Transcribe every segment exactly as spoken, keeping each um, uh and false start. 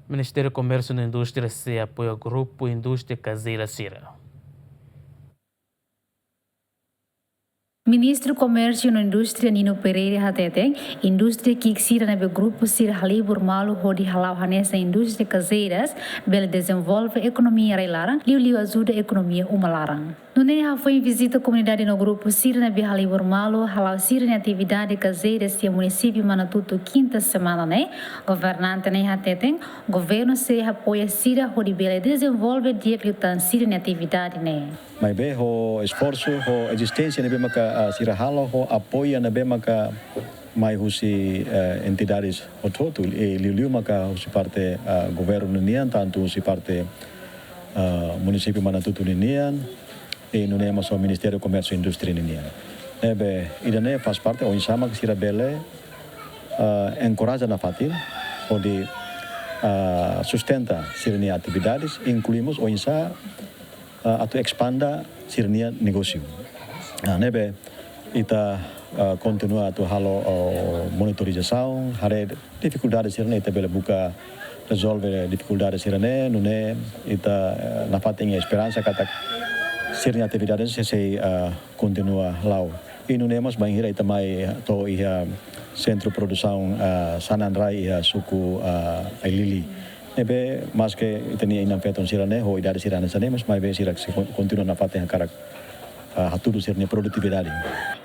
Ministériu Komérsiu no Indústria sei apoia grupu indústria kazeira sira. Ministru Komérsiu no Indústria Nino Pereira hateten, indústria ki'ik sira ne'ebé grupu sira halibur malu hodi hala'o hanesan indústria kazeiras bele dezenvolve ekonomia rai-laran, liuliu ajuda ekonomia uma laran. Nune'e hafoin vizita komunidade no grupu sira ne'ebé halibur malu hala'o sira-nia atividade kazeiras iha munisípiu Manatutu kinta semana ne'e, governante ne'e hateten, governu sei apoia sira hodi bele dezenvolve di'ak liután sira-nia atividade ne'e. Maibé ho esforsu, ho ezisténsia ne'ebé maka, ah, sira halo, ho apoiu ne'ebé maka mai husi, eh, entidades hotu-hotu, eh, liuliu maka husi parte, ah, governu ninian, tantu husi parte, ah, munisípiu Manatutu ninian, i nune'e mós ho Ministériu Komérsiu Indústria ninian. Ne'ebé, ida-ne'e faz parte oinsá maka sira bele, ah, enkoraja nafatin, hodi, ah, sustenta sira-nia atividades, inklui mós oinsá, ah, atu espande sira-nia negósiu. Ah, ne'ebé ita, ah, kontinua atu halo, ah, monitorizasaun, haree difikuldade sira-ne'e, ita bele buka rezolve difikuldade sira-ne'e, nune'e ita, ah, nafatin iha esperansa katak sira-nia atividade sei, sei, ah, kontinua la'o. I nune'e mós bainhira ita mai to'o iha sentru produsaun, ah, sanan rai iha suku, ah, Ailili. Ne'ebé maske ita-nia inan-feton sira-ne'e ho idade sira hanesan ne'e, mas maibé sira sei kon-, kontinua nafatin hakarak, ah, hatudu sira-nia produtividade.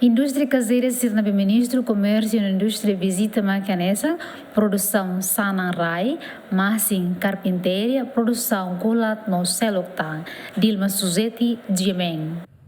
Indústria kazeira sira ne'ebé Ministru Komérsiu no Indústria vizita mak hanesan produsaun sanan rai, masin, karpintaria, produsaun kolat no seluk tan. Dilma Suzeti, G M N.